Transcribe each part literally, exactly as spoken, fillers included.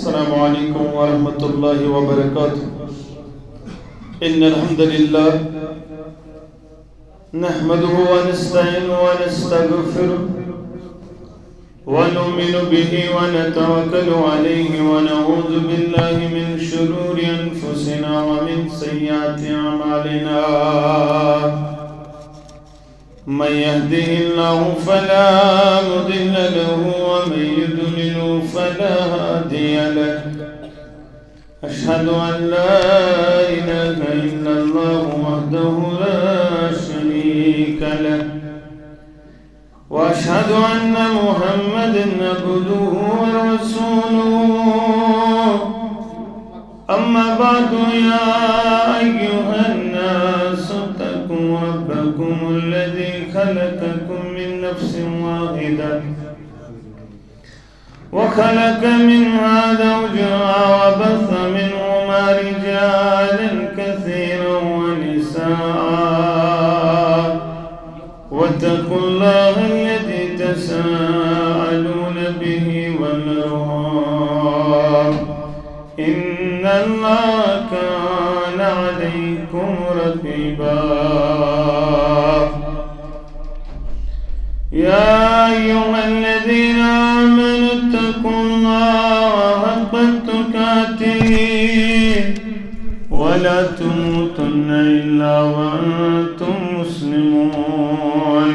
السلام عليكم ورحمة الله وبركاته. إن الحمد لله نحمده ونستعينه ونستغفره ونؤمن به ونتوكل عليه ونعوذ بالله من شرور أنفسنا ومن سيئات أعمالنا. من يهده الله فلا مضل له ومن يضلل فلا هادي له. أشهد أن لا إله إلا الله وحده لا شريك له، وأشهد أن محمدا عبده ورسوله. أما بعد، يا أيها الناس اتقوا ربكم الذي خلقكم من نفس واحدة وخلق منها زوجها وبث منهما رجالا كثيرا ونساء، واتقوا الله الذي تساءلون به والأرحام، إن الله كان عليكم رقيبا. يا أيها الذين آمنوا اتقوا الله حق تقاته ولا تموتن إلا وأنتم مسلمون.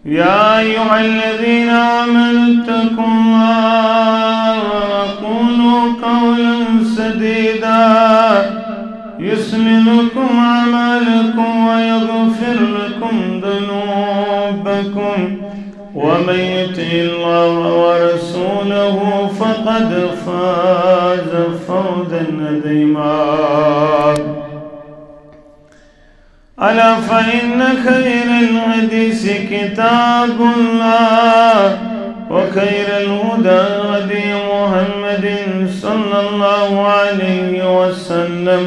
يا أيها الذين آمنوا اتقوا الله وقولوا قولا سديدا يصلح لكم أعمالكم ويغفر لكم ذنوبكم ومن يطع الله ورسوله فقد فاز فوزا عظيما. ألا فإن خير الحديث كتاب الله وخير الهدى هدي محمد صلى الله عليه وسلم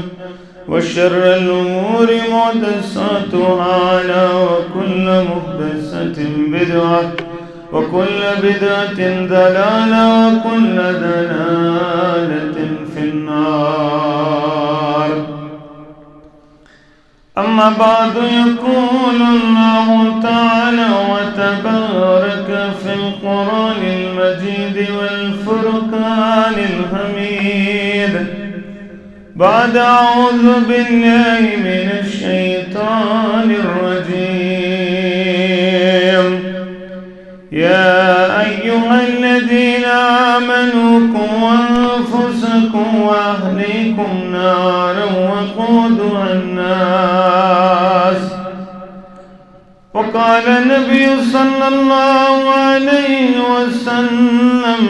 وشر الأمور محدثاتها ألا وكل محدثة بدعة وكل بدعة ضلالة وكل ضلالة في النار. أما بعد، يقول الله تعالى وتبارك في القرآن المجيد والفرقان الحميد بعد أعوذ بالله من الشيطان الرجيم. يا أيها الذين آمنوا قوا أنفسكم وأهليكم نارا وقودها الناس وقال النبي صلى الله عليه وسلم: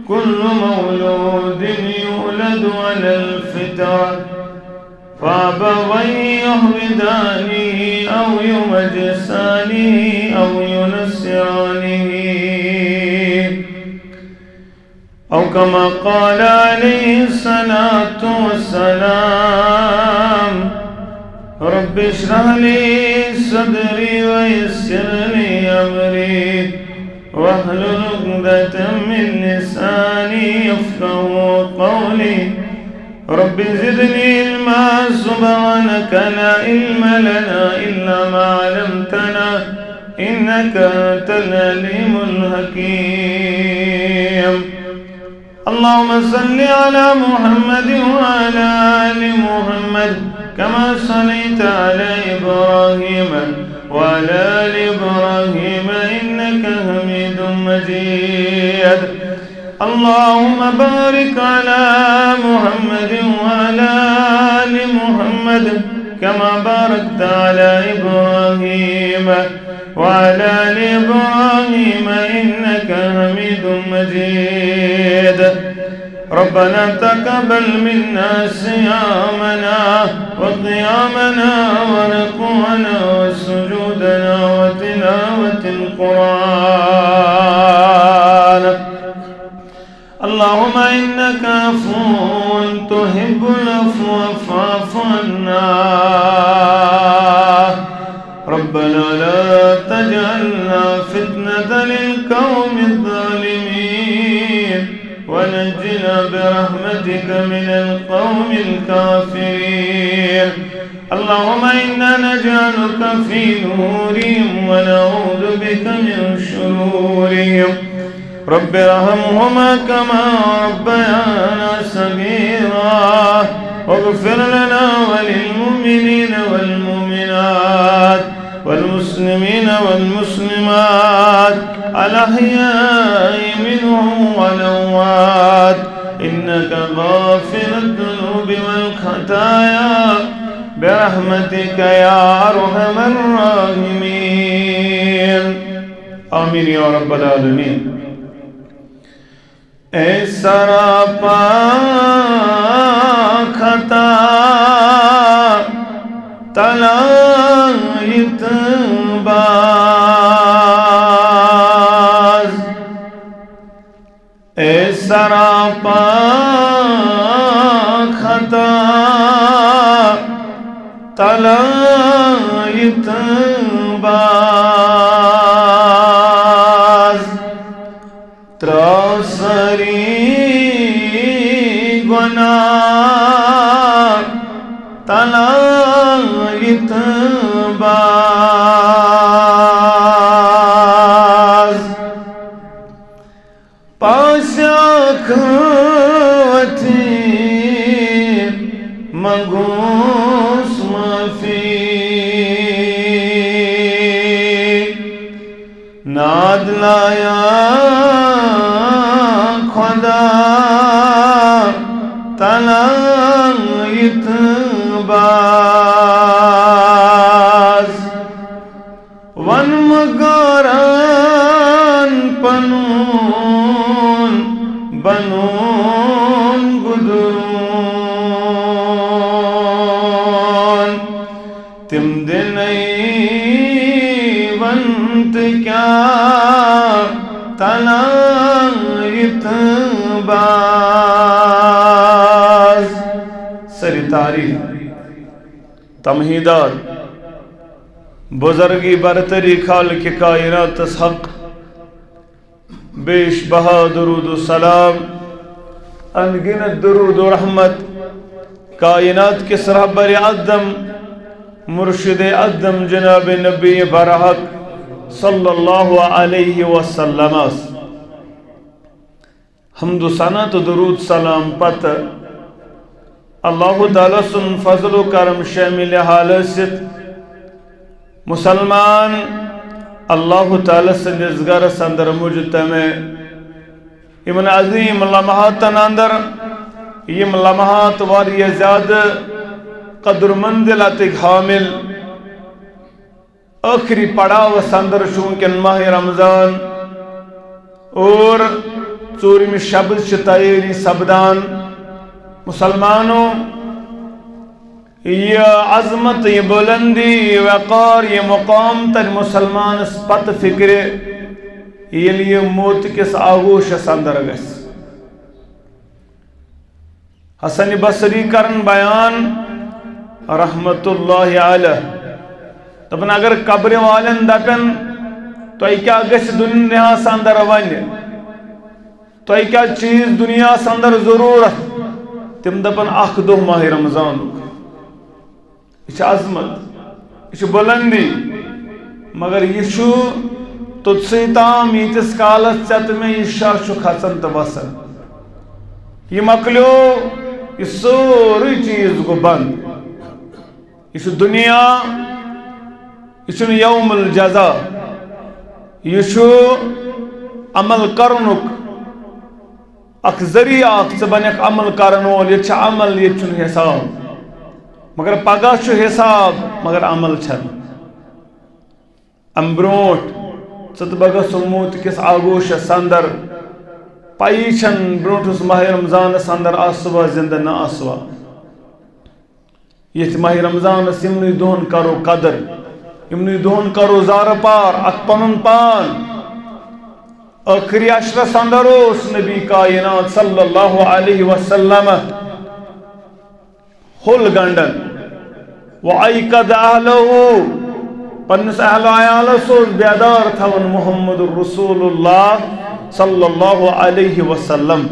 كل مولود يولد على الفطرة فأبويه يهودانه أو يمجسانه أو ينصرانه، أو كما قال عليه الصلاة والسلام. رب اشرح لي صدري ويسر لي أمري واحلل عقدة من لساني يفقهوا قولي. رب زدني علما، سبحانك لا علم لنا إلا ما علمتنا إنك أنت العليم الحكيم. اللهم صل على محمد وعلى آل محمد كما صليت على إبراهيم وعلى آل إبراهيم إنك حميد مجيد. اللهم بارك على محمد وعلى آل محمد كما باركت على إبراهيم وعلى آل إبراهيم إنك حميد مجيد. ربنا تقبل منا صيامنا وقيامنا وركوعنا وسجودنا وتلاوة القرآن. اللهم إنك عفو تحب العفو فاعف عنا. ربنا لا تجعلنا فتنة للقوم الظالمين. ونجنا برحمتك من القوم الكافرين. اللهم إنا نجعلك في نورهم ونعوذ بك من شرورهم. رب ارحمهما كما ربيانا صغيرا. واغفر لنا وللمؤمنين والمؤمنات والمسلمين والمسلمات الأحياء منهم والأموات إنك غافر الذنوب والخطايا برحمتك يا أرحم الراحمين. آمين يا رب العالمين. اے سراپا خطا تلایت باز، اے سراپا خطا تلایت باز۔ ترٛاو سٲری گۄناہ تلایت باز۔ پاسہِ ٲخرتہِ منٛگُس معٲفی۔ ناد لایا خدا تلایت باز۔ ون مگارن پنون بنون گدرون۔ تِم دِنَے ونت کیا تلایت باز۔ سری تعریف۔ تمہیدات۔ بزرگی برتری خالق کائناتس حق۔ بیش بہا درود و سلام، ان گنت درود و رحمت کائنات کس رہبر اعظم، مرشد اعظم جناب نبی برحق صلی اللہ علیہ وسلم۔ حمد و ثنا تو درود سلام پتہ اللہ تعالیٰ سن فضل و کرم شامل حال ٲسِتھ مسلمان اللہ تعالیٰ سٕنٛدِس گرس اندر مجتمع۔ یِمن عظیم لمحاتن اندر، یِم لمحات واریاہ زیادٕ قدر منزلتٕکۍ حامل، ٲخری پڑاوس اندر چھُ وٕنکٮ۪ن ماہ رمضان اور ژوٗرمہِ شبٕچ چھِ تیٲری سپدان۔ مسلمانو، یہِ عظمت، یہِ بلندی، یہِ وقار، یہِ مقام ترِ مسلمانس پتہٕ فکرِ، ییٚلہِ یہِ موت کِس آغوشس اندر گژھِ۔ حسن بصری کرن بیان رحمت اللہ علیہ، دپن اگر قبرِ والٮ۪ن دپن، تۄہہِ کیٛاہ گژھِ دُنیاہس اندر وۄنۍ؟ تۄہہِ کیٛاہ چیٖز دُنیاہس اندر ضروٗرت؟ تِم دپن اکھ دۄہ ماہِ رمضانُک۔ یہِ چھِ عظمت، یہِ چھِ بلندی، مگر یہِ چھُ توٚتسٕے تام ییٖتِس کالس ژےٚ تہٕ مےٚ یہِ شاہ چھُ کھژان تہٕ وسان۔ یہِ مۄکلیو، یہِ سورُے چیٖز گوٚو بنٛد۔ یہِ چھُ دُنیا، یہِ چھُنہٕ یوم الجزا، یہِ چھُ عمل کرنُک اکھ ذریعہ اکھ، ژٕ بنکھ عمل کرن وول، ییٚتہِ چھُ عمل، ییٚتہِ چھُنہٕ حساب۔ مگر پگاہ چھُ حساب، مگر عمل چھنہٕ۔ امہِ برونٹھ ژٕ تہٕ بہٕ گژھو موت کِس آغوشس اندر، پَیی چھنہٕ برونٹھس ماہِ رمضانس اندر آسوا زندٕ نہ آسوا۔ یتھ ماہِ رمضانس یمنٕے دۄہن کرو قدر، یمنٕے دۄہن کرو زارٕ پار، اکھ پنُن پان۔ ٲخری عشرس اندر اوس نبی کائنات صلی اللہ علیہ وسلم ہوٚل گنڈان۔ وَأَيْقَظَ أَهْلَهُ، پننِس اہل و عیالس اوس بیدار تھاوان محمد رسول اللہ صلی اللہ علیہ وسلم۔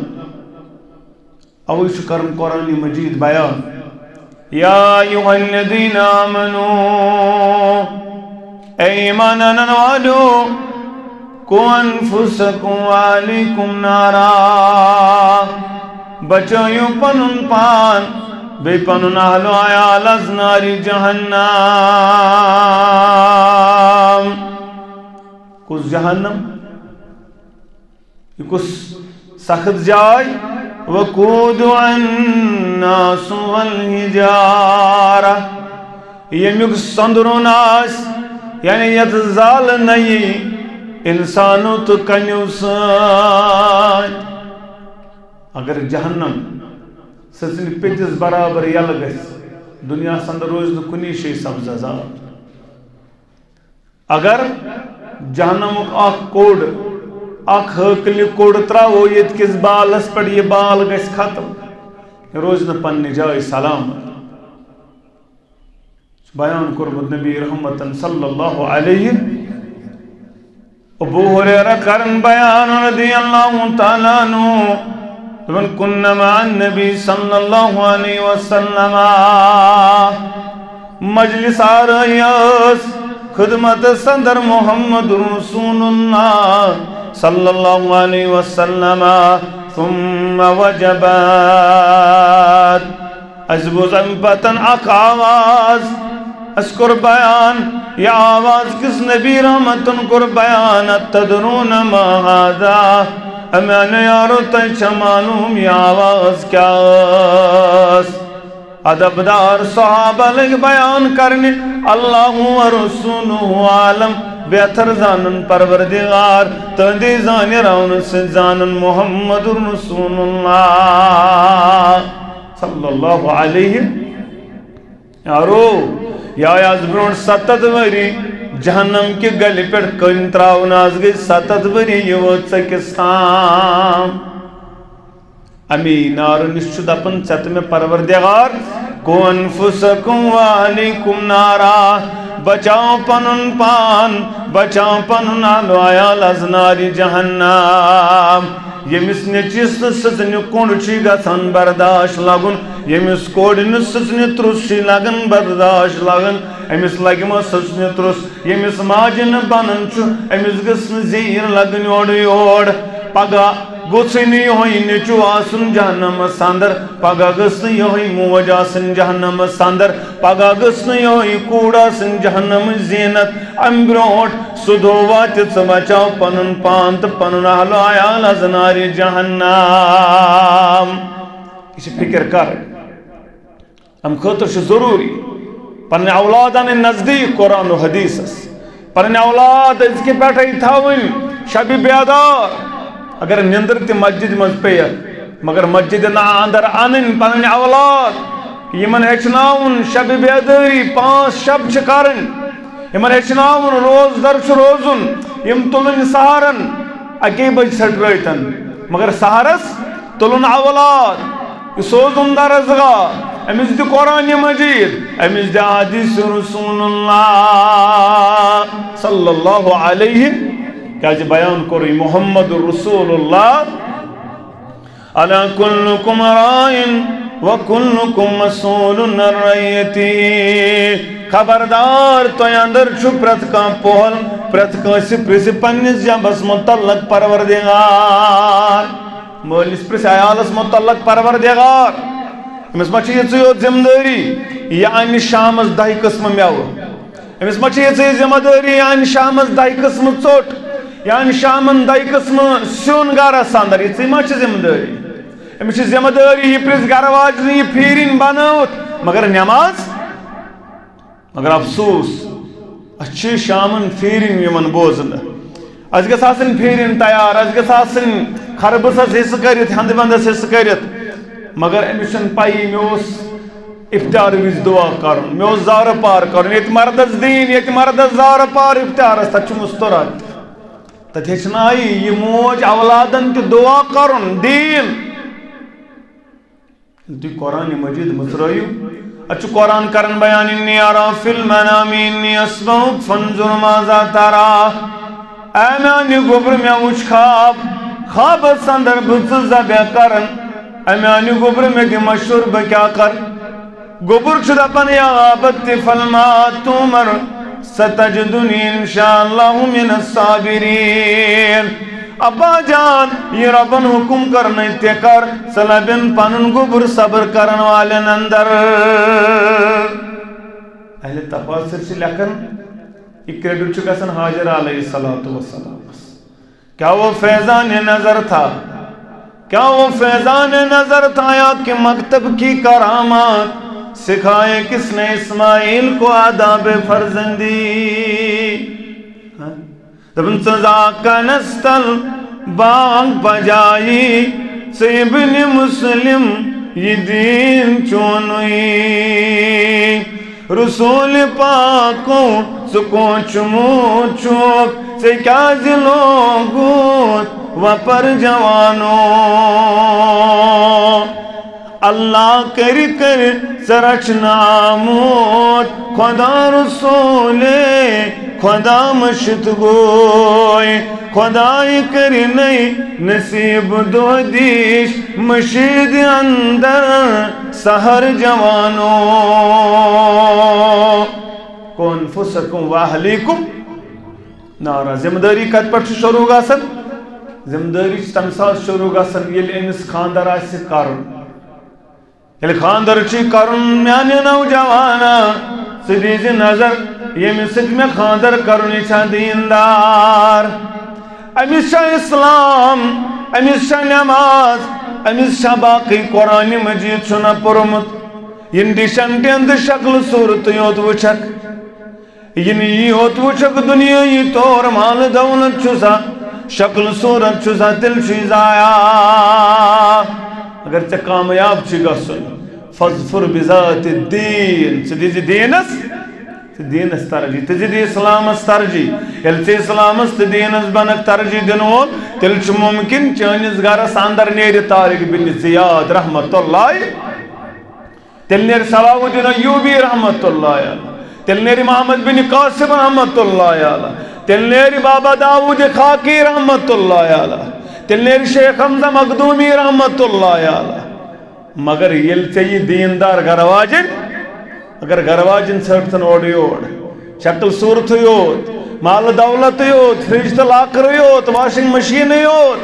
اوے چھُ کران قرآن مجید بیان، یا ایھا الذین آمنو، اے ایمان انن والو، قو انفسکم و اہلیکم نارا، بچٲیِو پنُن پان بیٚیہِ پنُن اہل و عیال از نارِ جہنم۔ کُس جہنم؟ یہِ کُس سخت جاے؟ وقودها الناس والحجارہ، ییٚمیُک سۄندرُن آسہِ، یعنی یتھ زالہٕ نہ یی انسانو تہٕ کنیو سۭتۍ۔ اگر جہنم سٕژنہِ پیٚتِس برابر یلہٕ گژھِ، دُنیاہس اندر روزِ نہٕ کُنی شیٚیہِ سبزہ زال۔ اگر جہنمُک اکھ کوٚڑ، اکھ ہٲکلہِ کوٚڑ ترٛاوو ییٚتہِ کِس بالس پٮ۪ٹھ، یہِ بال گژھِ ختم، یہِ روزِ نہٕ پننہِ جایہِ سلامت۔ بیان کوٚرمُت نبی رحمتن صلی اللہ علیہ۔ ابو ہریرہ کرن بیان رضی اللہ تعالیٰ عنہ، دپان، کنا مع النبی صلی اللہ علیہ وسلم، مجلس آرٲیی ٲس خدمت صدر محمد رسول اللہ صلی اللہ علیہ وسلم۔ ثم وجبت، اسہِ بوز امہِ پتن اکھ آواز، اسہِ کوٚر بیان، یہِ آواز کِس نبی رحمتن کوٚر بیان، اتدرون ما هذا؟ اے میانیو یارو، تۄہہِ چھا معلوم یہِ آواز کیٛاہ ٲس؟ ادبدار صحابہ لٔگۍ بیان کرنہِ، اللہ و رسولہ عالم، بہتر زانن پروردگار، تہندی زانہِ راونہٕ سۭتۍ زانن محمد رسول اللہ صلی اللہ علیہ۔ یارو، یہِ آیہِ از برونٛٹھ ستتھ ؤری جہنم کہِ گلہِ پٮ۪ٹھ کٔنۍ ترٛاونہٕ، از گٔے ستتھ ؤری، یہِ وٲژ ژٔکِس تام۔ امی نارٕ نِش چھُ دپان، ژےٚ تہٕ مےٚ پروردگار، قو انفسکم و اہلیکم نارا، بچاو پنُن پان، بچاو پنُن اہل و عیال از نارِ جہنم۔ ییٚمِس نیٚچوِس تہٕ سٕژنہِ کوٚنٛڈ چھُ گژھان برداش لگُن، ییٚمِس کورِ نہٕ سٕژنہِ ترُس چھُ لگان برداش لگان، أمِس لگہِ ما سٕژنہِ ترُس؟ ییٚمِس ماجہِ نہٕ بنان چھُ، أمِس گٔژھ نہٕ زیٖر لگٕنۍ اورٕ یور۔ پگاہ گوٚژھٕے نہٕ یِہوٚے نیٚچوٗ آسُن جہنمس اندر، پگاہ گٔژھ نہٕ یِہوٚے موج آسٕنۍ جہنمس اندر، پگاہ گٔژھ نہٕ یِہوٚے کوٗر آسٕنۍ جہنمٕچ زیٖنت۔ امہِ برونٛٹھ سُہ دۄہ واتہِ، ژٕ بچاو پنُن پان تہٕ پنُن اہل و عیال از نارِ جہنم۔ یہِ چھِ فکر کرٕنۍ۔ امہِ خٲطرٕ چھُ ضروٗری پنٕنۍ اولاد انٕنۍ نزدیٖک قرآن و حدیثس، پنٕنۍ اولاد أزکہِ پٮ۪ٹھے تھاوٕنۍ شبِ بیدار۔ اگر نِندٕر تہِ مسجد منٛز پیٚیَکھ، مگر مسجد نہ اندر انٕنۍ پنٕنۍ اولاد، یِمن ہیٚچھناوُن شبِ بیدٲری، پانٛژھ شب چھِ کرٕنۍ، یِمن ہیٚچھناوُن روزدر چھُ روزُن، یِم تُلٕنۍ سحرن اَکی بجہِ سٹرٲتن، مگر سحرس تُلُن اولاد، یہِ سوزُن درسگاہ، أمِس دِ قرآن مجید، أمِس دِ حدیث رسول اللہ صلی اللہ علیہ، کیازِ بیان کوٚرُے محمد رسول اللہ، الا کلکم راع و کلکم مسئول عن رعیتہ۔ خبردار، تۄہہِ اندر چھُ پرٛٮ۪تھ کانٛہہ پۄہل، پرٛٮ۪تھ کٲنٛسہِ پرٛژھِ پننِس جبس متعلق پروردگار۔ مٲلِس پرٛژھِ عیالس متعلق پروردگار۔ أمِس ما چھِ یِژٕے یوت ذمہٕ دٲری؟ یہِ انہِ شامس دَہہِ قٕسمہٕ مٮ۪وٕ۔ أمِس ما چھِ یِژٕے ذمہٕ دٲری؟ یہِ انہِ شامس دَہہِ قٕسمہٕ ژوٚٹ، یہِ انہِ شامن دَہہِ قٕسمہٕ سیُن گرس اندر، یِژٕے ما چھِ ذمہٕ دٲری؟ أمِس چھِ ذمہٕ دٲری یہِ پرٛژھِ گرٕ واجنہِ یہِ پھیٖرِنۍ بنٲوِتھ، مگر نٮ۪ماز؟ مگر افسوس، اسہِ چھِ شامن پھیرِن یِوان بوزنہٕ۔ اسہِ گژھِ آسٕنۍ پھیرِن تیار، اسہِ گژھِ آسٕنۍ خربٕزس حصہٕ کٔرِتھ، ہٮ۪نٛدٕ وٮ۪نٛدس حصہٕ کٔرِتھ۔ مگر أمِس چھَنہٕ پَیی، مےٚ اوس افطار وِزِ دعا کرُن، مےٚ اوس زارٕ پار کرُن۔ ییٚتہِ مردس دیٖن، ییٚتہِ مردس زارٕ پار افطارس، تتہِ چھُ مُستورات۔ تتہِ ہیٚچھنایہِ یہِ موج اولادن تہِ دعا کرُن، دیٖن۔ تُہۍ قرآن مجید مٔژرٲیِو۔ اتھ چھُ قرآن کران بیان، "انی ارا فی المنام انی اذبحک فانظر ماذا تری۔" اے میانہِ گوبرٕ، مےٚ وُچھ خواب، خوابس اندر بہٕ ژٕ ذبح کران۔ اے میانہِ گوٚبرٕ، مےٚ دِ مشورٕ، بہٕ کیٛاہ کر؟ گوٚبُر چھُ دپان، یا ابت افعل ما تؤمر، ستجدنی ان شاء اللہ من الصابرین۔ ابا جان، یہِ رۄبن حُکم کرنے تہِ کر، ژٕ لبن پنُن گوٚبُر صبر کرن والٮ۪ن اندر۔ اہل تفاسیر چھِ لیکھان، یہِ credit چھُ گژھان ہاجرہ علیہ الصلوۃ والسلامس۔ کیا وہ فیضان نظر تھا؟ کیا وہ فیضان نظر تھا یا کہ مکتب کی کرامات؟ سکھائے کس نے اسماعیل کو آداب فرزندی؟ ہاں؟ دپان، ژٕ زاکھ کنستل باغ بجایی، ژٕ ابن مسلم، یہِ دیٖن چونُے۔ رسول پاکو، ژٕ کوچمُت چھُکھ، ژےٚ کیازِ لوگُتھ وۄپر جوانو؟ اللہ کٔرِ کٔرِ ژٕ رچھنہٕ آمُت، خدا رسولے، خدا مشت گوے، خدای کٔرِنَے نصیب دۄہ دیش مشید اندر سحر جوانو۔ قوا انفسکم و اہلیکم نارا۔ ذمہ داری کتہِ پٮ۪ٹھ چھِ شروع گژھان؟ ذمہ داری چھِ تمہِ ساتہٕ شروع گژھان، ییٚلہِ أمِس خانٛدر آسہِ کرُن۔ ییٚلہِ خانٛدر چھُے کرُن، میانہِ نوجوانا، ژٕ دیٖزِ نظر، ییٚمِس سۭتۍ مےٚ خانٛدر کرُن، یہِ چھا دیٖندار؟ أمِس چھا اسلام؟ أمِس چھا نماز؟ أمِس چھا باقٕے قرآن مجید چھُنہ پوٚرمُت؟ یِن ڈِشن ٹٮ۪ن تہٕ شکل صوٗرتٕے یوت وٕچھکھ۔ یہِ نہٕ یی ہوت وٕچھکھ دُنیٲیی طور مال دولت چھُ سا، شکل صوٗرت چھُ سا، تیٚلہِ چھُے ضایع۔ اگر ژےٚ کامیاب چھُے گژھُن، فاظفر بذات الدین، ژٕ دِزِ دیٖنس، ژٕ دیٖنس ترجیح، ژٕ دِزِ اسلامس ترجیح۔ ییٚلہِ ژےٚ اسلامس تہٕ دیٖنس بنکھ ترجیح دِنہٕ وول، تیٚلہِ چھُ ممکن چٲنِس گرس اندر نیرِ طارق بن زیاد رحمت اللہ۔ تیٚلہِ نیرِ صلاح الدین ایوبی رحمت اللہ علیہ، تیٚلہِ نیرِ محمد بن قاسم رحمت اللہ علیہ، تیٚلہِ نیرِ بابا داؤد خاکی رحمت اللہ علیہ، تیٚلہِ نیرِ شیخ حمزہ مخدومی رحمت اللہ علیہ۔ مگر ییٚلہِ ژےٚ یہِ دیٖندار گرٕ واجِنۍ، اگر گرٕ واجِنۍ ژھٕٹتن اورٕ یور، شکل صوٗرتٕے یوت، مال دولتٕے یوت، فرج تہٕ لاکرٕے یوت، واشنگ مشیٖنٕے یوت،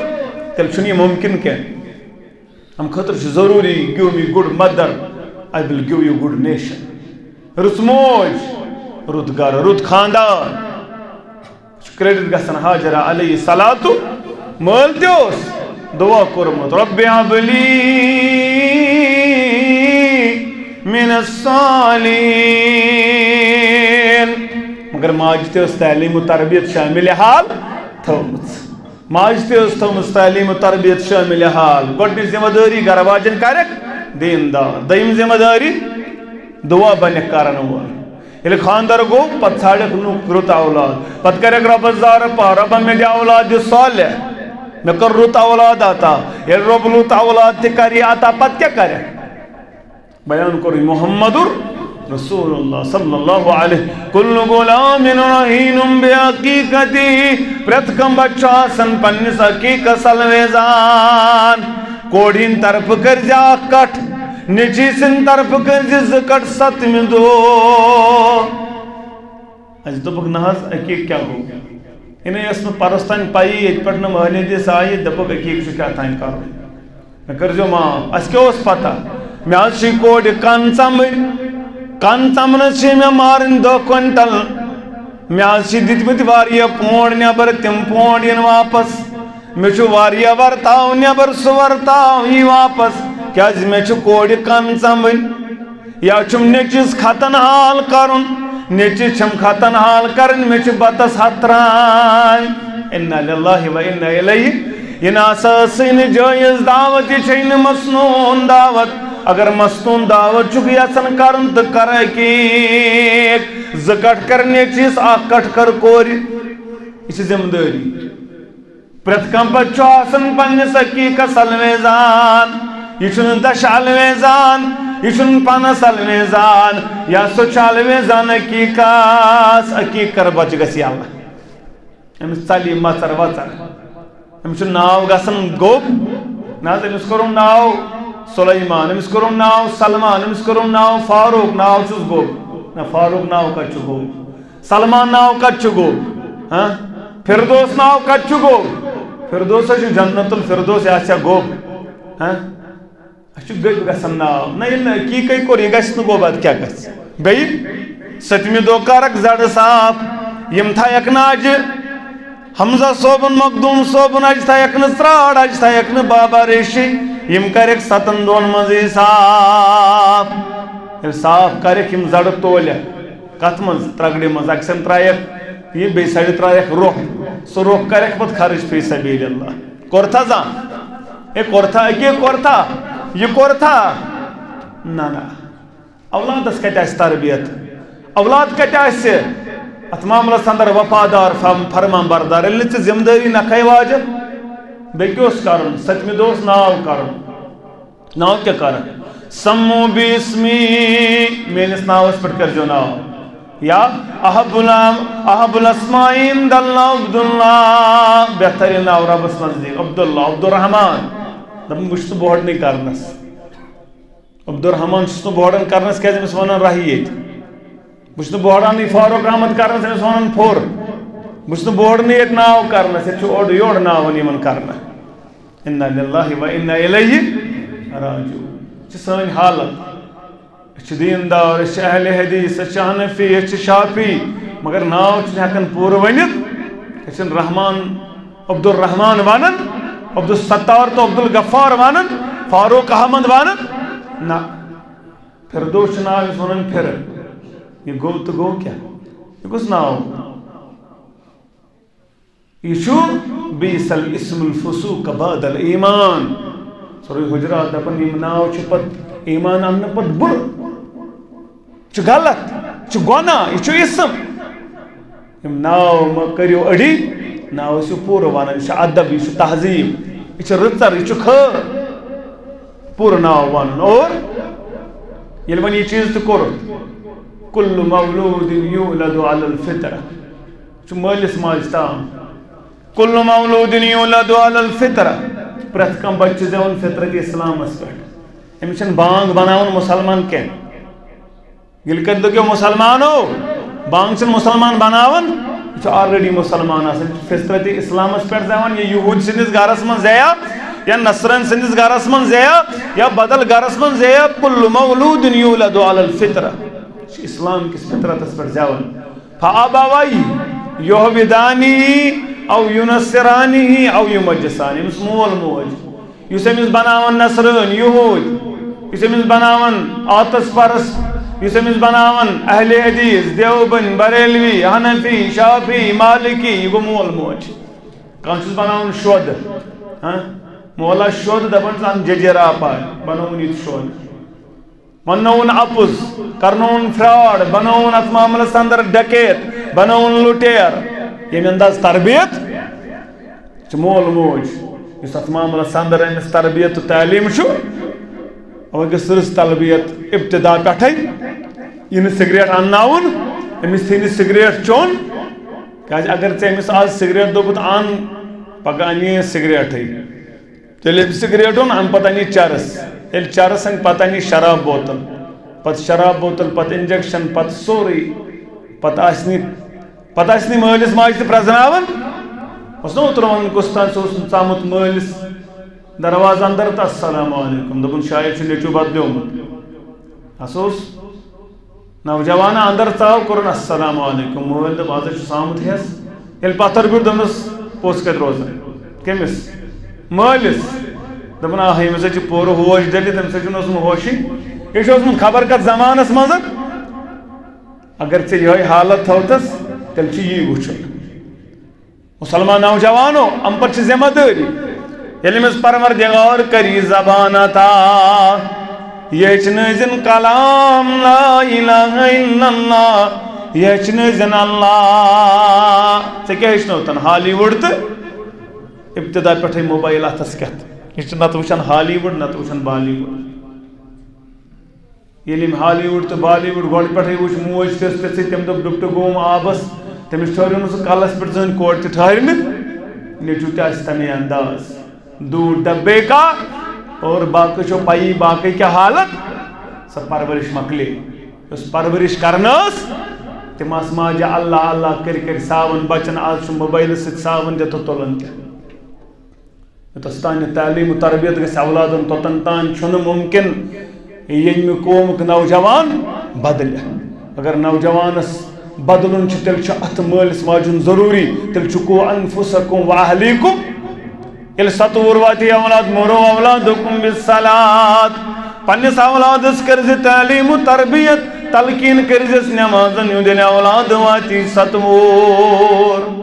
تیٚلہِ چھُنہٕ یہِ مُمکن کینٛہہ۔ امہِ خٲطرٕ چھُ ضروٗری، give me good mother, I will give you good nation۔ رٕژ موج، رُت گرٕ، رُت خاندان۔ چھُ credit گژھان ہاجرہ علیہ الصلوۃ، مٲلۍ تہِ اوس دعا کوٚرمُت، رب ابلی من الصالحین۔ مگر ماجہِ تہِ ٲس تعلیٖم و تربیت شامل حال تھٲومٕژ۔ ماجہِ تہِ ٲس تھٲومٕژ تعلیٖم و تربیت شٲمِل حال۔ گۄڈٕنِچ ذمہٕ دٲری گرٕ واجٮ۪ن کرٮ۪کھ دیٖندار، دوٚیِم ذمہٕ دٲری دُعا بنٮ۪کھ کرن وول۔ ییٚلہِ خانٛدر گوٚو، پتہٕ ژھانٛڈٮ۪کھ لُکھ رُت اولاد، پتہٕ کرٮ۪کھ رۄبس زارٕ پار، رۄبا مےٚ دِ اولاد صالح، مےٚ کر رُت اولاد عطا۔ ییٚلہِ رۄب رُت اولاد تہِ کرِ عطا، پتہٕ کیٛاہ کرٮ۪کھ؟ بیان کوٚر محمد رسول اللہ صلی اللہ علیہ، کل غلام رہین بعقیقتی، پرٛٮ۪تھ کانٛہہ بچہٕ چھُ آسان پننِس عقیقس الویزان۔ کورِ ہٕنٛدِ طرفہٕ کٔرزِ اکھ کٹھ، نیٚچی سٕنٛدِ طرفہٕ کٔرزِ زٕ کٹھ ستمہِ دۄہ۔ اَسہِ دوٚپُکھ، نہ حظ، عقیٖق کیٛاہ گوٚو؟ یعنی ٲس نہٕ پَرُس تام پَیی، ییٚتہِ پٮ۪ٹھ نہٕ مٲلِس آیہِ، دوٚپُکھ، عقیٖق چھُ کیٛاہ تام کَرُن۔ مےٚ کٔرۍزیو معاف، اَسہِ کیٛاہ اوس پَتہ؟ مےٚ حظ چھِ کورِ کَن ژَمٕنۍ، کَن ژَمنَس چھِ مےٚ مارٕنۍ دَہ کویِنٹَل۔ مےٚ حظ چھِ دِتمٕتۍ واریاہ پونٛڈ نٮ۪بَر، تِم پونٛڈ یِن واپَس۔ مےٚ چھُ واریاہ ورتاو نٮ۪بر، سُہ ورتاو یی واپس، کیازِ مےٚ چھُ کورِ کن ژمٕنۍ۔ یا چھُم نیٚچِس ختن حال کرُن، نیٚچِس چھَم ختن حال کرٕنۍ، مےٚ چھُ بتس ہتھ ترامۍ۔ انا للہ و انا الیہ۔ یہِ نہ سا ٲسٕے نہٕ جٲیز دعوت، یہِ چھے نہٕ مسنون دعوت۔ اگر مسنون دعوت چھُکھ یژھان کرُن تہٕ کر عقیق۔ زٕ کٹھ کر نیٚچِس، اکھ کٹھ کر کورِ۔ یہِ چھِ ذمہٕ دٲری۔ پرٛٮ۪تھ کانٛہہ بچہٕ چھُ آسان پننِس عقیٖقس الویزان۔ یہِ چھُنہٕ دَچھِ الویزان، یہِ چھُنہٕ پنس الویزان، یا سُہ چھُ الویزان عقیٖقس۔ عقیٖق کر بچہٕ گژھِ یَلہٕ۔ أمِس ژَلہِ یہِ مَژَر وَژَر۔ أمِس چھُ ناو گژھان گوٚب۔ نہ حظ، أمِس کوٚرُم ناو سلیمان، أمِس کوٚرُم ناو سلمان، أمِس کوٚرُم ناو فاروق، ناو چھُس گوٚب۔ نہ، فاروق ناو کَتہِ چھُ گوٚب؟ سلمان ناو کَتہِ چھُ گوٚب؟ ہاں؟ فردوس ناو کَتہِ چھُ گوٚب؟ فردوس ہا چھُ جنت الفردوس، یہِ آسہِ ہا گوٚب؟ ہاں؟ اَسہِ چھُ گٔبۍ گژھان ناو۔ نہ، ییٚلہِ نہٕ حقیٖقے کوٚر، یہِ گژھِ نہٕ گوٚب، اَدٕ کیٛاہ گژھِ؟ بیٚیہِ سٔتمہِ دۄہ کَرَکھ زَڈٕ صاف، یِم تھایَکھ نہٕ اَجہِ۔ حمزہ صٲبُن، مخدوٗم صٲبُن اَجہِ تھایَکھ نہٕ ژرٛاڑ، اَجہِ تھایَکھ نہٕ بابا ریشی، یِم کَرٮ۪کھ سَتَن دۄہَن منٛزٕے صاف۔ ییٚلہِ صاف کَرٮ۪کھ، یِم زَڈٕ تولٮ۪کھ۔ کَتھ منٛز؟ ترٛگڑِ منٛز۔ اَکہِ سایڈٕ ترٛایَکھ یہِ، بیٚیہِ سایڈٕ ترٛایَکھ رۄخ۔ سُہ رۄخ کَرٮ۪کھ پَتہٕ خرٕچ فی سبیل اللہ۔ کوٚرتھا زانٛہہ؟ ہے کوٚرتھا، أکے کوٚرتھا؟ یہِ کوٚرتھا؟ نہ، نہ۔ اولادس کتہِ آسہِ تربیت؟ اولاد کتہِ آسہِ اتھ معاملس اندر وفادار، فرم-، فرمان بردار؟ ییٚلہِ نہٕ ژےٚ ذمہٕ دٲری نکھے واجن، بیٚیہِ کیٛاہ اوس کرُن؟ ستمہِ دۄہ اوس ناو کرُن۔ ناو کیٛاہ کرکھ؟ سمو باسمی، میٲنِس ناوس پٮ۪ٹھ کٔرۍزیو ناو۔ یا احب الام-، احب الاسماء عند اللہ عبداللہ، بہترین ناو ربس نزدیک عبداللہ، عبدالرحمان۔ دپان بہٕ چھُس نہٕ بوڑنٕے کرنس۔ عبدالرحمان چھُس نہٕ بوڑن کرنس، کیازِ أمِس ونان راہی ییٚتہِ۔ بہٕ چھُس نہٕ بوڑانٕے فاروق احمد کرنس، أمِس ونان پھوٚر۔ بہٕ چھُس نہٕ بوڑنٕے ییٚتہِ ناو کرنس، ییٚتہِ چھُ اورٕ یورٕ ناوَن یِوان کرنہٕ۔ انا للہ و انا الیہ راجعون۔ یہِ چھِ سٲنۍ حالت۔ أسۍ چھِ دیندار، أسۍ چھِ اہل حدیث، أسۍ چھِ حنفی، أسۍ چھِ شافعی، مگر ناو چھِنہٕ ہٮ۪کان پوٗرٕ ؤنِتھ۔ أسۍ چھِنہٕ رحمان، عبدالرحمان ونان، عبدالستار تہٕ عبدالغفار ونان، فاروق احمد ونان۔ نہ، فردوس چھُ ناو یُس ونان پھِرٕ۔ یہِ گوٚو تہٕ گوٚو کیٛاہ؟ یہِ کُس ناو؟ یہِ چھُ بئس الاسم الفسوق بعد الایمان۔ سورہ حجرات دپان، یِم ناو چھِ پتہٕ ایمان اننہٕ پتہٕ بُرٕ۔ چھُ غلط، چھُ گۄناہ، یہِ چھُ اسم۔ یِم ناو مہ کٔرِو أڑی، ناو ٲسِو پوٗرٕ وَنان۔ یہِ چھُ ادب، یہِ چھُ تہذیٖب، یہِ چھُ رٕژر، یہِ چھُ خٲر۔ پوٗرٕ ناو وَنُن۔ اور ییٚلہِ وۄنۍ یہِ چیٖز تہِ کوٚرُکھ، کُلُّ مولود یولد علی الفطرہ، یہِ چھُ مٲلِس ماجہِ تام۔ کُلُّ مولود یولد علی الفطرہ، پرٛٮ۪تھ کانٛہہ بچہِ چھُ زٮ۪وان فطرت اسلامس پٮ۪ٹھ۔ أمِس چھِنہٕ بانگ بناوان مُسلمان کینٛہہ۔ ییٚلہِ کٔرۍ دٔپِو مُسلمانو، بانگ چھِنہٕ مُسلمان بناوان، یہِ چھُ already مُسلمان آسان، یہِ چھُ فطرت اسلامس پٮ۪ٹھ زٮ۪وان، یا یہوٗدۍ سٕنٛدِس گرس منٛز زیٚیا، یا نصرٲنۍ سٕنٛدِس گرس منٛز زیٚیا، یا بدل گرس منٛز زیٚیا، کُلُّ مولود یولد علی الفطرہ، یہِ چھُ اسلام کِس فطرتس پٮ۪ٹھ زٮ۪وان۔ فابویہ یہودانہ او ینصرانہ او یمجسانہ، أمِس مول موج، یُس أمِس بناوان نصرٲنۍ، یہوٗدۍ، یُس أمِس بناوان آتس پرست، یُس أمِس بناوان اہل حدیث، دیوبند، بریلوی، حنفی، شافعی، مالکی، یہِ گوٚو مول موج۔ کانٛہہ چھُس بناوان شودٕ، ہاں؟ مولا شودٕ دپان چھُس، اَن ججیرا پاے، بنووُن یہِ تہِ شودٕ۔ وننووُن اپُز، کرنووُن فراڈ، بنووُن اتھ معاملس اندر ڈکیت، بنووُن لُٹیر۔ ییٚمہِ انداز تربیت چھِ مول موج، یُس اتھ معاملس اندر أمِس تربیت تہٕ تعلیٖم چھُ، اَوَے گٔژھ رٕژ تربیت ابتدا پٮ۪ٹھَے۔ یہِ نہٕ سگریٹ انناوُن، أمِس تھٲے نہٕ سگریٹ چوٚن، کیازِ اگر ژےٚ أمِس آز سگریٹ دوٚپُت اَن، پگاہ اَنہِ یہِ سگریٹٕے۔ تیٚلہِ أمۍ سگریٹ اوٚن، اَمہِ پتہٕ اَنہِ چرس۔ ییٚلہِ چرس اَنہِ، پتہٕ اَنہِ شراب بوتل۔ پتہٕ شراب بوتل، پتہٕ انجیکشن، پتہٕ سورُے۔ پتہٕ آسہِ نہٕ، پتہٕ آسہِ نہٕ مٲلِس ماجہِ تہِ پرٛزناوان۔ اوس نہ اوترٕ وَنان کُس تام، سُہ اوس نہٕ ژامُت مٲلِس دروازٕ اندر تہٕ السلام علیکم۔ دوٚپُن، شاید چھُ نیٚچوٗ بدلیومُت۔ ہسا اوس نوجوان اندر ژاو، کوٚرُن السلام علیکم۔ مٲلۍ دوٚپ، "از چھُ آمُت ہٮ۪س۔" ییٚلہِ پتھر بیوٗٹھ، دوٚپنَس، "پوٚژھ کَتہِ روزان؟ کٔمِس؟" "مٲلِس۔" دوٚپُن، "آ، ییٚمِس سۭتۍ چھِ پوٗرٕ ہوش ڈٔلِتھ، تٔمِس سۭتۍ چھُنہٕ اوسمُت ہوشٕے۔ یہِ چھُ اوسمُت خبر کَتھ زمانَس منٛز۔ اگر ژےٚ یِہوٚے حالت تھٲوتھَس، تیٚلہِ چھُ یی وٕچھُن۔" مسلمان نوجوانو، اَمہِ پتہٕ چھِ ذمہ دٲری۔ ییٚلہِ أمِس پروردگار کری زبان عطا، یہِ ہیٚچھنٲوزِن کلام لا الہ الا اللہ، یہِ ہیٚچھنٲوزِن اللہ۔ ژےٚ کیٛاہ ہیٚچھنٲوتَن؟ ہالی وُڈ تہٕ ابتدا پٮ۪ٹھَے موبایل اَتھَس کٮ۪تھ۔ یہِ چھِ نَتہٕ وٕچھان ہالی وُڈ، نَتہٕ وٕچھان بالی وُڈ۔ ییٚلہِ أمۍ ہالی وُڈ تہٕ بالی وُڈ گۄڈٕ پٮ۪ٹھَے وٕچھ، موج تِژھ تِژھٕے، تٔمۍ دوٚپ، "ڈُپٹہٕ گوم آبَس"، تٔمِس ٹھٔہریو نہٕ سُہ کَلَس پٮ۪ٹھ زٕہٕنۍ، کورِ تہِ ٹھٔہرِ نہٕ، نیٚچوٗ تہِ آسہِ تَمے انداز۔ دوٗر ڈبے کا، اور باقی چھو پایی، باقی کیا حالت؟ سب پرورش مکلے۔ اس پرورش کرنس تم آس ماجہ اللہ اللہ کر کر ساون بچن، آز چھو موبائل سۭتۍ ساون دِتھ تُلان تہِ۔ یوٚتَس تانۍ تعلیم و تربیت گژھِ اولادن، توٚتن تانۍ چھُنہٕ ممکن ییٚمہِ قومُک نوجوان بدلہِ۔ اگر نوجوانس بدلُن چھُ، تیٚلہِ چھُ اتھ مٲلِس ماجہِ ہُنٛد ضروٗری، تیٚلہِ چھُ قُوا انفسکم و اہلیکم۔ ییٚلہِ ستوُر واتہِ اولاد، مروا اولادکم بالصلاۃ، پننِس اولادس کٔرزِ تعلیم و تربیت، تلقین کٔرزٮ۪س نمازن ہُنٛد، ییٚلہِ اولاد واتہِ ستوُر۔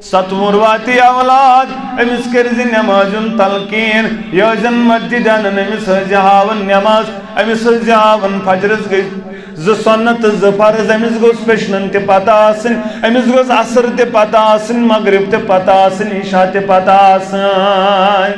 ستوُر واتی اولاد، أمِس کٔرزِ نمازِ ہُنٛد تلقین۔ یہِ ٲسۍزٮ۪ن مسجد انان، أمِس ہٲوزِ ہاوان نماز، أمِس ہٲوزِ ہاوان فجرس گٔے زٕ سنت تہٕ زٕ فرض، أمِس گوٚژھ پیشنن تہِ پتہ آسٕنۍ، أمِس گوٚژھ عصر تہِ پتہ آسٕنۍ، مغرب تہِ پتہ آسٕنۍ، عشاء تہِ پتہ آسٕنۍ۔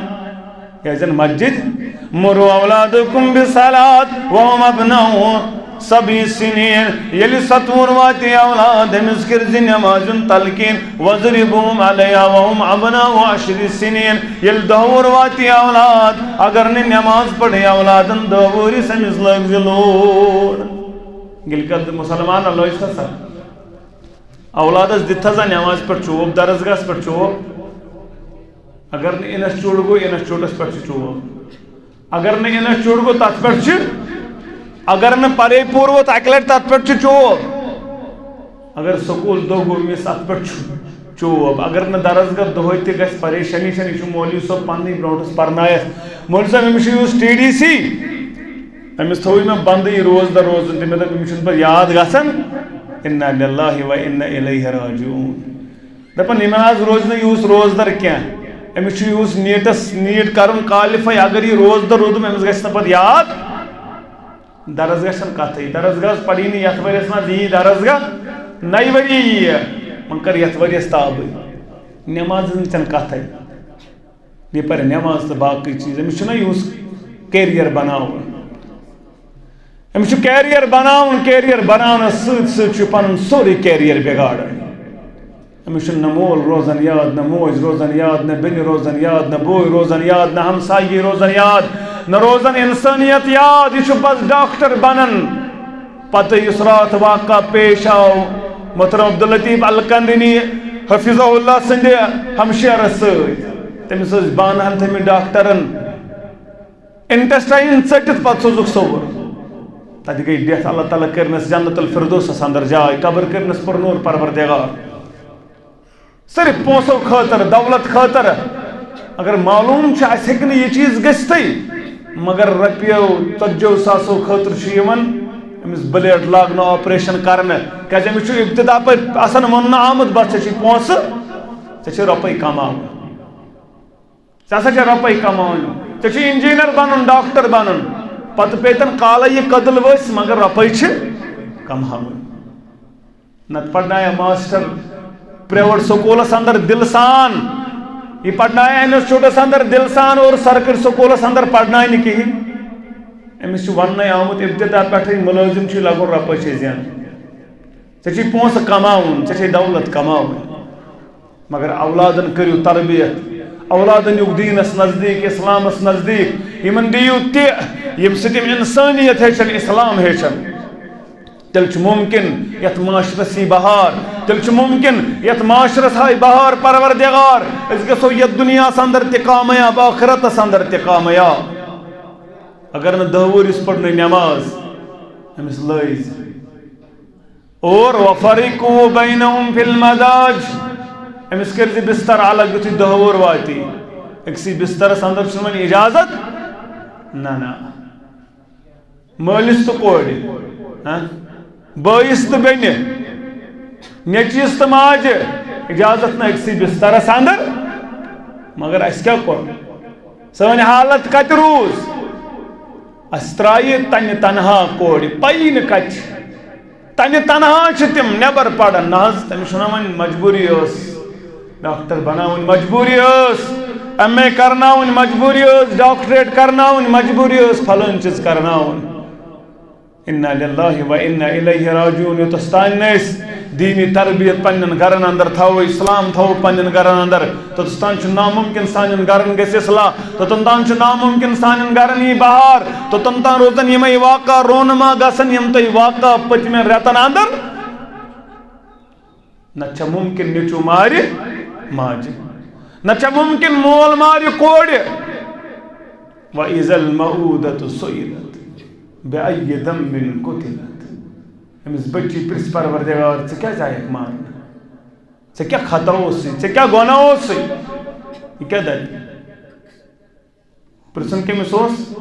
یہِ ٲسۍزٮ۪ن مسجد، مروا اولادکم بالصلاۃ وهم ابناء سبع سنین، ییٚلہِ ستوُر واتی اولاد، أمِس کٔرزِ نمازِ ہُنٛد تلقین، واضربوہم علیہا وہم ابناء عشر سنین، ییٚلہِ دہ وُہُر واتی اولاد، اگر نہٕ نماز پرِ اولادن دہ وُہرِس، أمِس لٲگزِ لوٗر۔ ییٚلہِ کانٛہہ مسلمان لٲج تھا سا، اولادس دِتھ تھا سا نماز پٮ۪ٹھ چوب، درسگاہس پٮ۪ٹھ چوب، اگر نہٕ انسٹیٹیوٹ گوٚو، انسٹیٹیوٹس پٮ۪ٹھ چھُ چوب۔ اگر نہٕ انسٹیٹیوٹ گوٚو، تتھ پٮ۪ٹھ چھُ، اگر نہٕ پرے پوٗر ووت اکہِ لٹہِ، تتھ پٮ۪ٹھ چھُ چوب۔ اگر سکوٗل دۄہ گوٚو مِس، اتھ پٮ۪ٹھ چھُ چوب۔ اگر نہٕ درسگاہ دۄہے تہِ گژھِ، پریشانی چھنہٕ، یہِ چھُ مولوی صٲب پننُے برونٛٹھس پرنایس۔ مولوی صٲب، أمِس چھُ یُس ٹی ڈی سی، أمِس تھوٚوُے مےٚ بندٕے روزدر روزُن تہِ، مےٚ دوٚپ، أمِس چھُنہٕ پتہٕ یاد گژھان۔ انا للہ و انا الیہ راجعون۔ دپان، یِمن آز روزِ نہٕ یُس روزدر کینٛہہ، أمِس چھُ یُس نیٹس، نیٹ کرُن کالفاے، اگر یہِ روزدر روٗدُم، أمِس گژھِ نہٕ پتہٕ یاد۔ درسگاہ چھنہٕ کتھٕے، درسگاہس پرِ نہٕ یتھ ؤریس منٛز یی درسگاہ، نَیہِ ؤری یی، وۄنۍ کر یتھ ؤریس تابٕے، نماز ہٕنٛز چھنہٕ کتھٕے۔ یہِ پرِ نماز تہٕ باقٕے چیٖز، أمِس چھُنہ یُس کیریئر بناوُن۔ أمِس چھُ کیریئر بناوُن، کیریئر بناونس سۭتۍ سۭتۍ چھُ پنُن سورُے کیریئر بگاڑان۔ أمِس چھُنہٕ نہ مول روزان یاد، نہ موج روزان یاد، نہ بیٚنہِ روزان یاد، نہ بوے روزان یاد، نہ ہمسایگی روزان یاد، نہ روزان انسانیت یاد۔ یہِ چھُ بس ڈاکٹر بنان۔ پتہٕ یُس راتھ واقعہ پیش آو محترم عبداللطیف الکندنی حفظہ اللہ سٕنٛدِ ہمشیرس سۭتۍ، تٔمِس ٲسۍ بانہٕ ہن تھٲمٕتۍ ڈاکٹرن۔ انٹسٹائن ژٔٹِتھ پتہٕ سوزُکھ سوٚبُر۔ تتہِ گٔے ڈیتھ، اللہ تعالیٰ کٔرنس جنت الفردوسس اندر جاے، قبر کٔرنس پرنور پروردگار۔ صرف پونسو خٲطرٕ، دولت خٲطرٕ۔ اگر معلوم چھُ اسہِ ہیٚکہِ نہٕ یہِ چیٖز گٔژھتھٕے، مگر رۄپیو ژتجیو ساسو خٲطرٕ چھُ یِوان أمِس بلیڈ لاگنہٕ، آپریشن کرنہٕ، کیازِ أمِس چھُ ابتدا پٮ۪ٹھ آسان وَننہٕ آمُت، بس ژےٚ چھُے پونسہٕ، ژےٚ چھے رۄپے کماوٕنۍ۔ ژےٚ ہسا چھےٚ رۄپے کماونہِ، ژےٚ چھُے انجینئر بنُن، ڈاکٹر بنُن۔ پتہٕ پیٚیہِ تن کالے یہِ کٔدٕل ؤسۍ، مگر رۄپے چھِ کماوٕنۍ۔ نتہٕ پرنایہِ ماسٹر پرائیویٹ سکولس اندر دل سان، یہِ پرنایہِ انسٹیٹیوٹس اندر دل سان اور سرکٲرۍ سکولس اندر پرنایہِ نہٕ کِہیٖنۍ۔ أمِس چھُ وننَے آمُت ابتدا پٮ۪ٹھٕے، مُلٲزِم چھُے لگُن، رۄپے چھے زینٕنۍ۔ ژےٚ چھُے پونسہٕ کماوُن، ژےٚ چھے دولت کماوٕنۍ۔ مگر اولادن کٔرِو تربیت، اولادن یُک دینس نزدیک، اسلامس نزدیک، یِمن دِیِو تہِ، ییٚمہِ سۭتۍ یِم انسانیت ہیٚچھن، اسلام ہیٚچھن۔ تیٚلہِ چھُ ممکن یتھ معاشرس یی بہار، تیٚلہِ چھُ ممکن یتھ معاشرس ہاوِ بہار پروردگار۔ أسۍ گژھو یتھ دنیاہس اندر تہِ کامیاب، آخرتس اندر تہِ کامیاب۔ اگر نہٕ دہ وُہرِس پٔر نہٕ نماز، أمِس لٲج۔ اور وفرقوا بینہم فی المضاجع، أمِس کٔرۍ زِ بستر الگ، یُتھُے دہ وُہُر واتی۔ أکسٕے بسترس اندر چھُنہٕ وۄنۍ اجازت۔ نہ، نہ۔ مٲلِس تہٕ کورِ، ہاں؟ بٲیِس تہٕ بیٚنہِ، نیٚچوِس تہٕ ماجہِ، اجازت نہٕ أکسٕے بسترس اندر۔ مگر اَسہِ کیٛاہ کوٚر؟ سٲنۍ حالت کتہِ روٗز؟ اَسہِ ترٛایہِ تنہِ تنہا کورِ، پَیی نہٕ کتہِ چھِ۔ تنہِ تنہا چھِ تِم نٮ۪بر پران۔ نہ حظ، تٔمِس چھُنہ وۄنۍ مجبوٗری ٲس۔ ڈاکٹر بناوٕنۍ مجبوٗری ٲس، ایم اے کرناوٕنۍ مجبوٗری ٲس، ڈاکٹریٹ کرناوٕنۍ مجبوٗری ٲس، فلٲنۍ چیٖز کرناوُن۔ انا للہ و انا الیہ راجعون۔ یوتس تام نہٕ أسۍ دینی تربیت پننٮ۪ن گرن اندر تھاوو، اسلام تھاوو پننٮ۪ن گرن اندر، توتس تام چھُ ناممکن سانٮ۪ن گرن گژھِ اصلاح، توتن تام چھُ ناممکن سانٮ۪ن گرن یی بہار، توتن تام روزن یِمے واقعہ رونما گژھن، یِم تۄہہِ واقعہ پٔتمٮ۪ن رٮ۪تن اندر۔ نہ چھا ممکن نیٚچو مارِ ماجہِ، نہ چھا ممکن مول مارِ کورِ۔ وَإِذَا الْمَوْءُودَةُ سُئِلَتْ بِأَيِّ ذَنبٍ قُتِلَتْ۔ أمِس بچی پرٛژھِ پروردگار، ژٕ کیٛازِ آیَکھ مارنہٕ؟ ژےٚ کیٛاہ خطا اوسُے؟ ژےٚ کیٛاہ گۄناہ اوسُے؟ یہِ کیٛاہ دَپہِ؟ پرٛژھُن کٔمِس اوس؟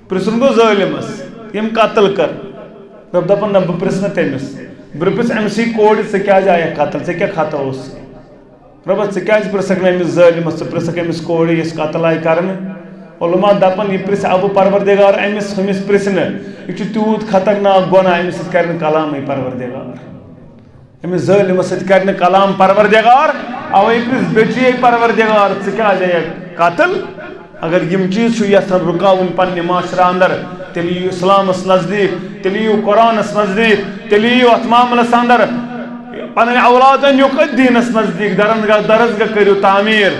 پرٛژھُن گوٚو ظٲلمس، ییٚمۍ قتل کٔر۔ رۄب دَپان، نہ، بہٕ پرٛژھٕ نہٕ تٔمِس۔ بہٕ پرٛژھٕ أمۍ سٕے کورِ، ژٕ کیٛازِ آیَکھ قتل؟ ژےٚ کیٛاہ خطا اوس؟ رۄبا، ژٕ کیٛازِ پرٛژھکھ نہٕ أمِس ظٲلمس، ژٕ پرٛژھکھ أمِس کورِ، یۄس قتل آیہِ کرنہٕ؟ علماء دَپان، یہِ پرٛژھِ اَبہٕ پروردگار أمِس، ہُمِس پرٛژھِ نہٕ۔ یہِ چھُ تیوٗت خطرناک گۄناہ، أمِس سۭتۍ کرِ نہٕ کلامٕے پروردگار۔ أمِس ظٲلمس سۭتۍ کرِ نہٕ کلام پروردگار، اوے پرٛژھ بیٚچیے پروردگار، ژٕ کیٛازِ آیَکھ قتل؟ اگر یِم چیٖز چھُ یژھان رُکاوٕنۍ پننہِ معاشرٕ اندر، تیٚلہِ یِیِو اسلامس نزدیٖک، تیٚلہِ یِیِو قرآنس نزدیٖک، تیٚلہِ یِیِو اتھ معاملس اندر۔ پنٕنۍ اولاد أنِوکھ أتھۍ دیٖنس نزدیٖک، درسگاہ، درسگاہ کٔرِو تعمیٖر،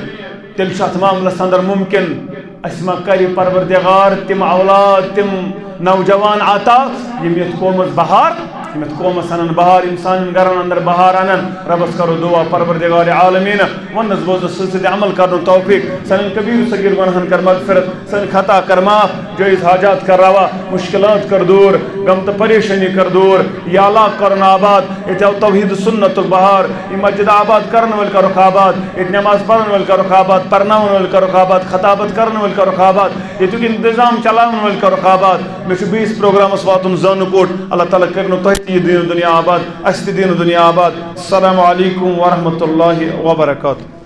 تیٚلہِ چھُ اتھ معاملس اندر ممکن۔ اسہِ ما کرِ پروردگار تِم اولاد، تِم نوجوان عطا، یِم یتھ قومس بہار، یِم یتھ قومس انن بہار، یِم سانٮ۪ن گرن اندر بہار انن۔ رۄبس کرو دعا، پروردگار عالمین، وننس بوزنس سۭتۍ سۭتۍ عمل کرنُک توفیق سانٮ۪ن کبیر صغیر گناہن کر مغفرت، سٲنۍ خطا کر معاف، جٲیز حاجات کر روا، مشکلات کر دور، غم تہٕ پریشانی کر دور۔ یہِ علاقہٕ کرُن آباد، ییٚتہِ آو توحید سنتُک بہار، یہِ مسجد آباد کرن وٲلۍ کرُکھ آباد، ییٚتہِ نماز پرن وٲلۍ کرُکھ آباد، پرناون وٲلۍ کرُکھ آباد، خطابت کرن وٲلۍ کرُکھ آباد، ییٚتیُک انتظام چلاون وٲلۍ کرُکھ آباد۔ مےٚ چھُ بیٚیِس پروگرامس واتُن زانُکوٹ۔ اللہ تعالیٰ کٔرِنو تۄہہِ تہِ یہِ دیٖن دُنیا آباد، اسہِ تہِ دیٖن دُنیا آباد۔ السلام علیکم ورحمۃ اللہ وبرکاتہ۔